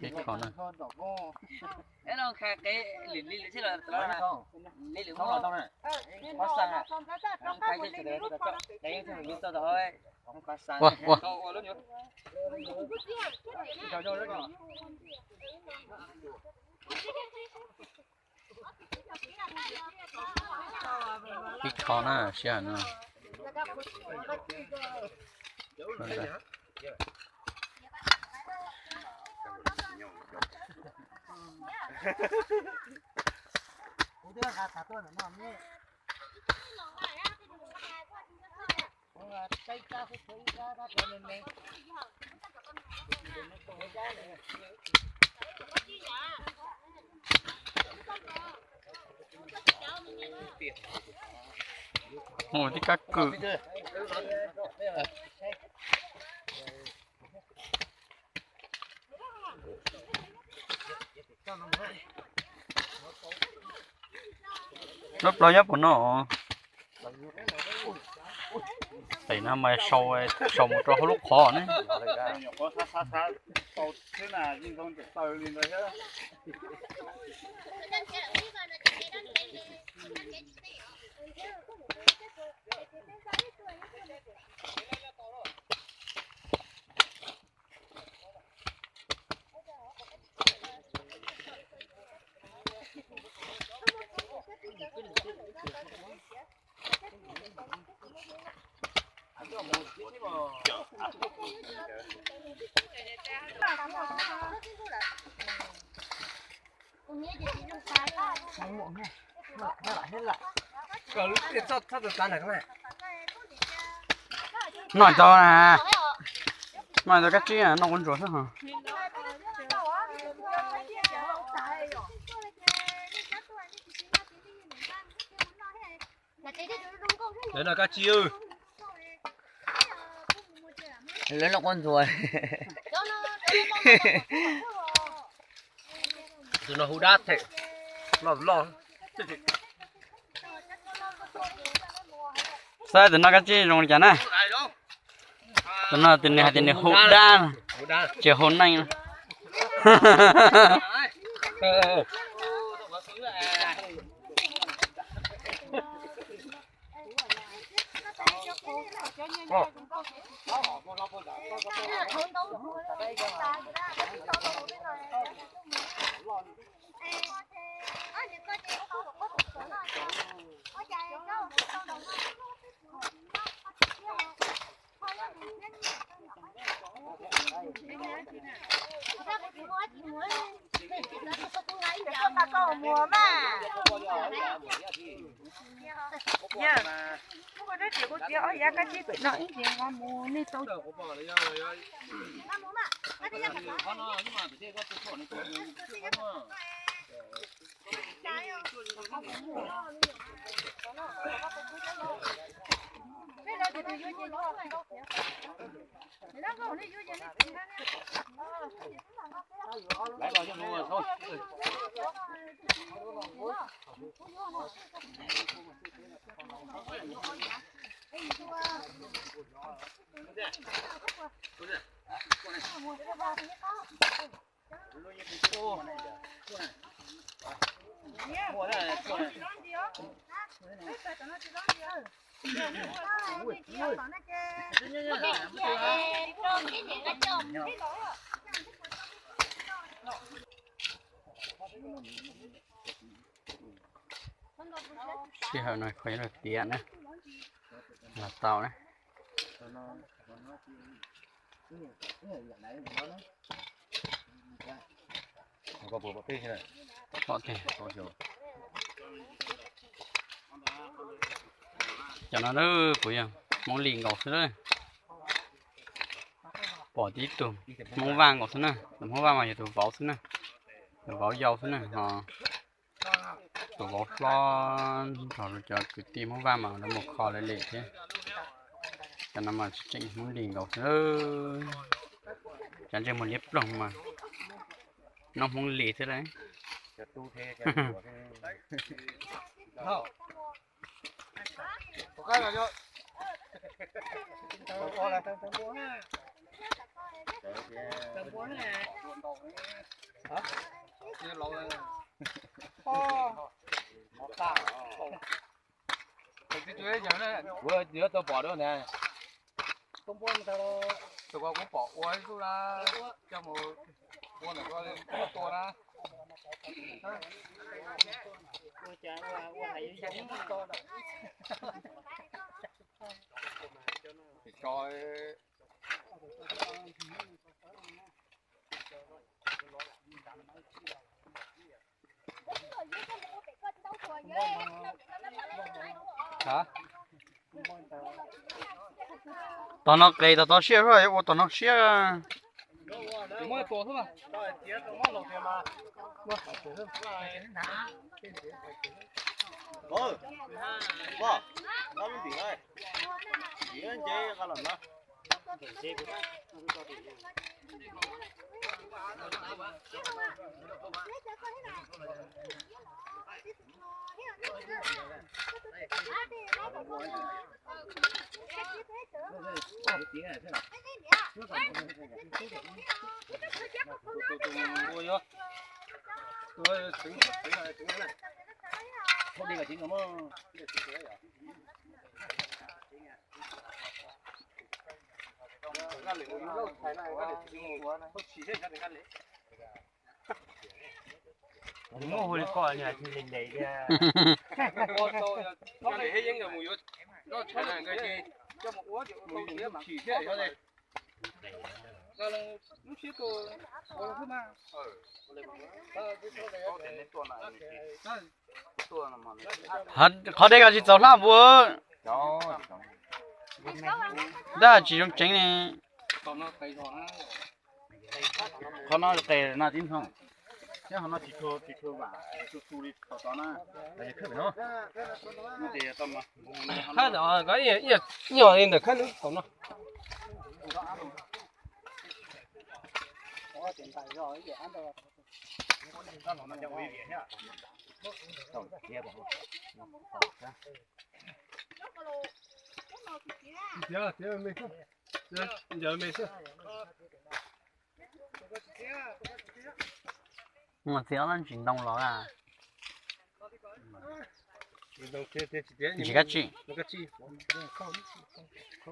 Peb kho na. Ua, ua. Ib qho na, sij hawm no. Ua tib kab kwm. Lub plaub nyob puas no? Tes no mas sau, sau mus rau hauv lub qhov ne. Noj tau na, noj tau kab tsib noj ua ntsuag xwb ho. Lawv noj kab tsib. Lawv noj quab ntsuag. Tus no hu dab them, loj loj. Saib tus no kab tsib zoo li cas na. Tus no tus nws hais tias nws hu dab, tsis hu neej. Sij hawm no qhov yuav tiav na, los tau na. Cov no kuj yog Hmoob Lis nkaus xwb na. Pom tib tug Hmoob Vaj nkaus xwb na, tus Hmoob Vaj mas yog tus vauv xwb na, tus vauv yau xwb na ho. Tus vauv hlob nrog cov kwv tij Hmoob Vaj mas lawv mus kho lawv lem thiab. Cov no mas tseem Hmoob Lis nkaus xwb. Cov ntsej muag liab ploog mas noob Hmoob Lis xwb lauj. Kuv yuav tau pom dua na. Tus ko kuv pom ua ib lub na, coj mus ua ntawm ko tua na. Tso. Tom no qes tom tod siab, yuav ua tom no siab. Muab hu li koj li hais tias ntev ntev tiag. Qhov dej ko tsis txaus hlab npua. Dab tsis zoo tseev ne. Qhov no qes no tib nthoo, thiab qhov no tsis tshua, tsis tshua vam, tsis tshua tu li thaum tod na. Hab no ko ib yam li ntawm khab nub thaum no. Ncaws me xwb. Mus txiav ob lub ntsis ntoo los a. Ntsis kab tsij. Cov ntsis tsis muaj cov ntsis txog txog.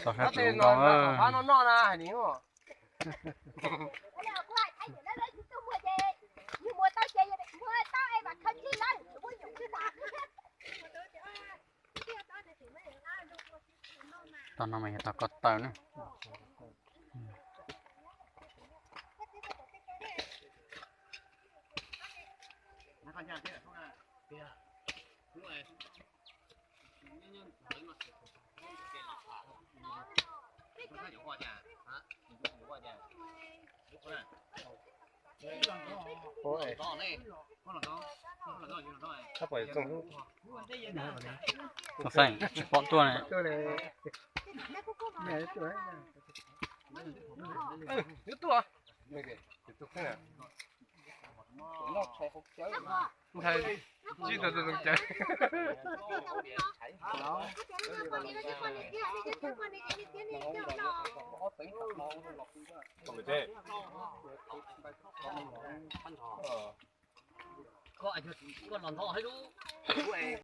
Tau sab tsis zoo nkaus. Tau no mas yog tau ko taw na. Tsis pom tuaj ne.